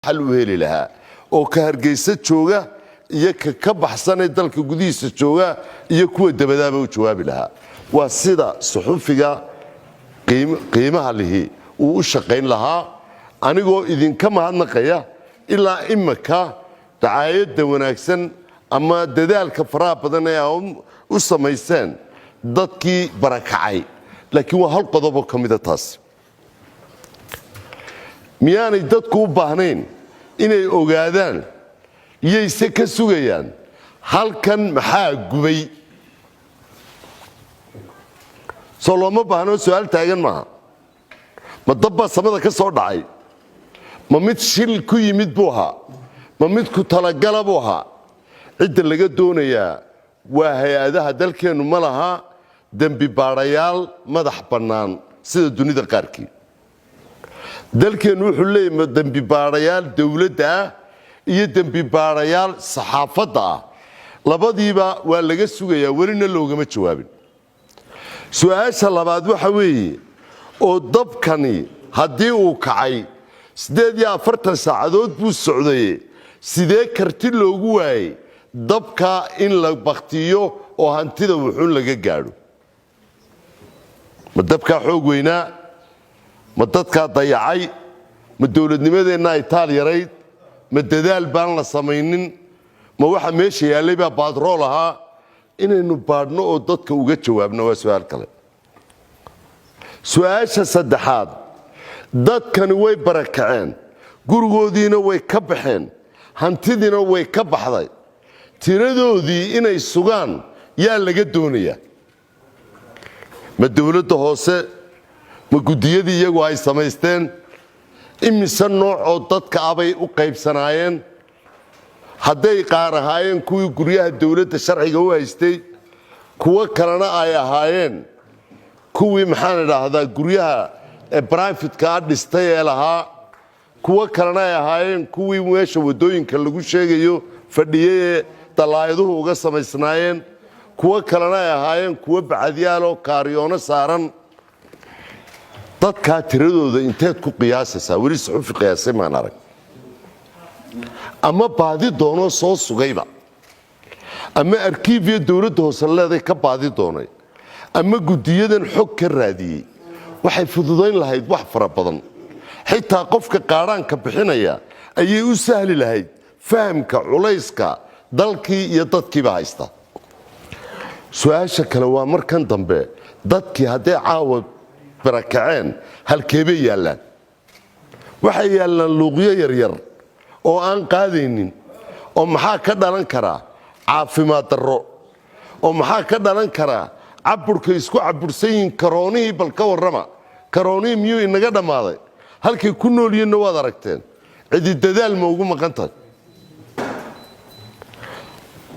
Xal u heli lahaa oo ka Hargeysa jooga iyo ka ka baxsanee dalka gudihiisa jooga iyo kuwa dabadaaba u jawaabi lahaa. Waa sida suxufiga qiimaha lihi uu u shaqayn lahaa. Anigoo idinka mahadnaqaya ilaa imaka dacaayadda wanaagsan ama dadaalka faraha badan ee aa u samayseen dadkii barakacay, laakiin waa hal qodoboo ka mida taas. Miyaanay dadku u baahnayn inay ogaadaan yayse ka sugayaan halkan maxaa gubay? Soo looma baahno? Su-aal taagan maaha. Ma dabbaa samada ka soo dhacay? Ma mid shil ku yimid buu ahaa? Ma mid ku talagala buu ahaa? Cidda laga doonayaa waa hay-adaha. Dalkeennu ma laha dembi baadhayaal madax bannaan sida dunida qaarkii. Dalkeennu wuxuu leeyahy dembi baadhayaal dowladda ah iyo dembi baadhayaal saxaafadda ah. Labadiiba waa laga sugayaa, welina loogama jawaabin. Su-aasha labaad waxa weeye, oo dabkani haddii uu kacay 48 saacadood buu socday, sidee karti loogu waayey dabka in la baktiyo oo hantida wuxuun laga gaadho? Ma dabkaa xoog weynaa? Ma dadkaa dayacay? Ma dowladnimadeenna ay taal yarayd? Ma dadaal baan la samaynin? Ma waxa meesha yaallay baa baadrool ahaa? Inaynu baadhno oo dadka uga jawaabno waa su-aal kale. Su-aasha saddexaad, dadkani way barakaceen, gurigoodiina way ka baxeen, hantidiina way ka baxday. Tiradoodii inay sugaan yaa laga doonayaa? Ma dowladda hoose? Ma guddiyadii iyagu ay samaysteen? Imise nooc oo dadka abay u qaybsanaayeen? Hadday qaar ahaayeen kuwii guryaha dowladda sharciga u haystay, kuwo kalena ay ahaayeen kuwii, maxaan idhaahdaa, guryaha private-kaa dhistay ee lahaa, kuwo kalena ay ahaayeen kuwii meesha waddooyinka lagu sheegayo fadhiyey ee dallaayaduhu uga samaysnaayeen, kuwo kalena ay ahaayeen kuwo bacadyaaloo kaariyoono saaran, dadkaa tiradooda inteed ku qiyaasaysaa? Weli suxufi qiyaasay maan arag ama baadi doonoo soo sugayba, ama arkiifiya dowladda hoose leeday ka baadi doonay, ama guddiyadan xog ka raadiyey. Waxay fududayn lahayd wax fara badan. Xitaa qofka qaadhaanka bixinaya ayay u sahli lahayd fahamka culayska dalkii iyo dadkiiba haysta. Su-aasha kale waa, markan dambe dadkii hadday caawa barakaceen, halkeebay yaallaan? Waxay yaallaan luuqyo yaryar oo aan qaadaynin. Oo maxaa ka dhalan karaa? Caafimaad darro. Oo maxaa ka dhalan karaa? Caburkay isku cabursan yihiin. Karoonihii bal ka warrama. Karoonihii miyuu inaga dhammaaday? Halkay ku nool yihiinna waad aragteen. Cidi dadaal ma ugu maqan tahay?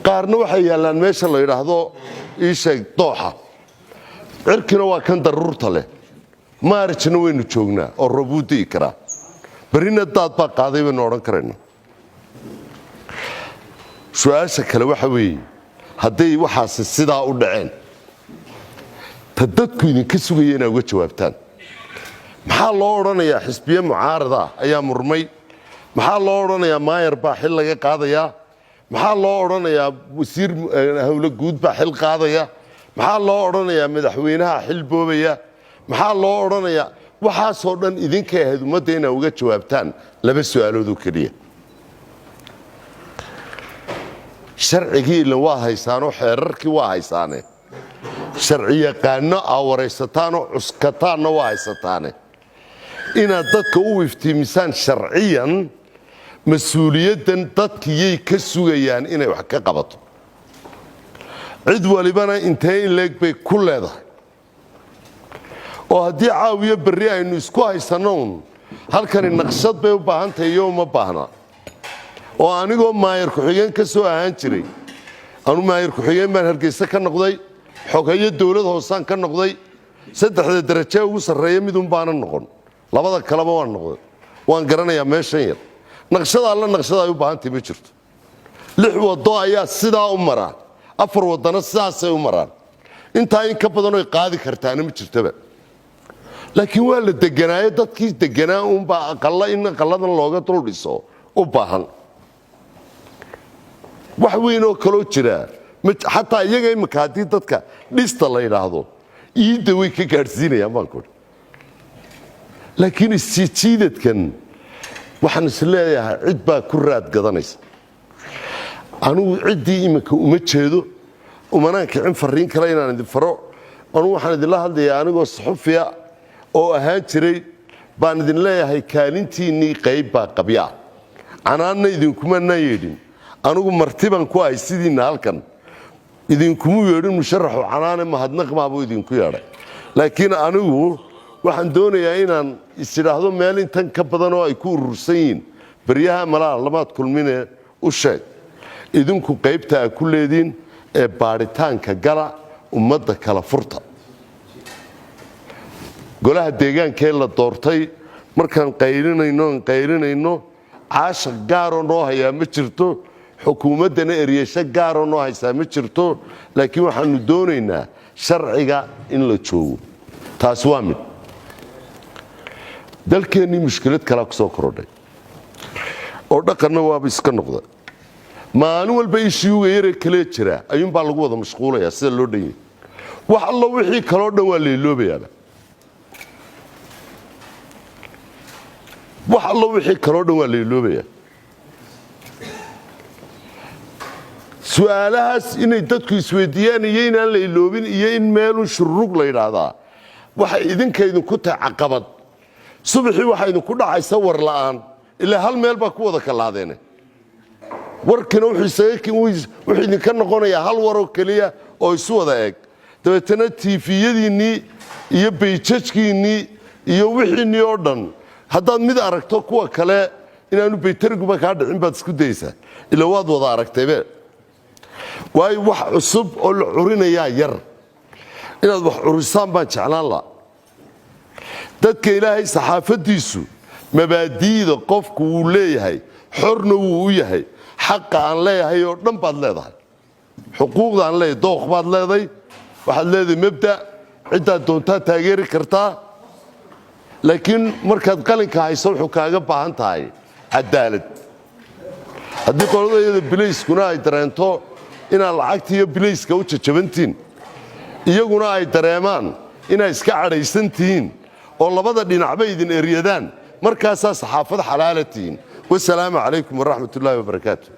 Qaarna waxay yaallaan meesha la yidhaahdo, ii sheeg, dooxa. Cirkina waa kan daruurta leh. Maarijna waynu joognaa oo roob wuu di'i karaa. Berrina daad baa qaaday baynu odhan karayna. Su-aasha kale waxa weeye, hadday waxaasi sidaa u dhaceen, ta dadku idinka sugaya inaa uga jawaabtaan: maxaa loo odhanayaa xisbiye mucaarada ayaa murmay? Maxaa loo odhanayaa maayar baa xil laga qaadayaa? Maxaa loo odhanayaa wasiir howlo guud baa xil qaadaya? Maxaa loo odhanayaa madaxweynaha xil boobaya? Maxaa loo odhanayaa waxaasoo dhan? Idinkay ahayd ummadda inaa uga jawaabtaan laba su-aaloodoo keliya. Sharcigii ilan waa haysaanoo xeerarkii waa haysaane, sharci yaqaano aa waraysataanoo cuskataanna waa haysataane, inaad dadka u iftiimisaan sharciyan mas-uuliyaddan dadkiyay ka sugayaan inay wax ka qabato, cid walibana intee in leeg bay ku leedahay. Oo haddii caawiyo berri aynu isku haysanno un halkani naqshad bay u baahan tahay iyo uma baahna, oo anigoo maayar ku-xigeen ka soo ahaan jiray, anu maayar ku-xigeen baan Hargeysa ka noqday, xoghayo dowlad hoosaan ka noqday, saddexda darajee ugu sarreeya midun baanan noqon, labada kaleba waan noqday, waan garanayaa meeshan yar naqshada alla naqshada ay u baahantahay ma jirto. Lix waddo ayaa sidaa u maraa, afar waddana sidaasay u maraan. Intaa in ka badan oy qaadi kartaana ma jirtaba. Laakiin waa la deganaayo, dadkii deganaa uunbaa aqalla in aqalladan looga dul dhiso. U baahan wax weyn oo kaloo jira xataa iyaga imika haddii dadka dhista la yidhaahdo, iidda way ka gaadhsiinayaan baan ku. Laakiin isjiijiidadkan waxaan is leeyahay cid baa ku raad gadanaysa. Anigu ciddii iminka uma jeedo, umanaan kicin fariin kale inaan idin faro. Anugu waxaan idinla hadlayaa anigoo saxufiya oo ahaan jiray baan idin leeyahay, kaalintiinnii qayb baa qabyaa. Canaanna idinkumanaan yeedhin. Anigu marti baan ku ahay sidiinna halkan. Idinkumu yeedhin musharaxu canaane, mahadnaq maabuu idinku yeedhay. Laakiin anigu waxaan doonayaa inaan is idhaahdo meel intan ka badan oo ay ku urursan yihiin baryaha malaha lamaad kulmine u sheeg. Idinku qaybta aa ku leediin ee baadhitaanka gala, ummadda kala furta. Golaha deegaankee la doortay, markaan qaylinayno aan qaylinayno, caashaq gaaroo noo hayaa ma jirto, xukuumaddana eryasho gaaroo noo haysaa ma jirto, laakiin waxaanu doonaynaa sharciga in la joogo. Taasi waa mid. Dalkeennii mushkilad kalaa ku soo korodhay oo dhaqanna waaba iska noqda. Maalin walba issue-ga yare kalee jira ayuunbaa lagu wada mashquulayaa sida loo dhan yahay. Wax allo wixii kaloo dhan waa leeloobayaaba. Wax allo wixii kaloo dhan waa leeloobayaa. Su-aalahaas inay dadku isweydiiyaan iyo inaan la iloobin iyo in meelun shururug la yidhaahdaa waxay idinka idinku tahay caqabad. Subaxii waxaa idinku dhacaysa war la'aan, ilaa hal meel baa ku wada kalaadeene. Warkina wuxuu idinka noqonayaa hal waroo keliya oo isu wada eg. Dabeetana TV-yadiinnii iyo pages-kiinnii iyo wixiinnii oo dhan, haddaad mid aragto, kuwa kale inaanu baytariguba kaa dhicin baad isku dayeysaa, ilaa waad wada aragtaybe. Waayo, wax cusub oo la curinayaa yar. Inaad wax curisaan baan jeclaan laha. Dadka Ilaahay saxaafaddiisu mabaadi'da qofku wuu leeyahay, xorna wuu u yahay. Xaqa aan leeyahay oo dhan baad leedahay, xuquuqda aan leeyahay, dooq baad leeday, waxaad leedahay mabda, ciddaad doontaa taageeri kartaa. Laakiin markaad qalinka hayso, wuxuu kaaga baahan tahay cadaalad. Haddii qoladayada bilayskuna ay dareento inaad lacagta iyo bilayska u jajabantihiin, iyaguna ay dareemaan inay iska cadhaysan tihiin, oo labada dhinacba idin eryadaan, markaasaa saxaafad xalaala tihiin. Wasalaamu calaykum waraxmat ullaahi wabarakaatu.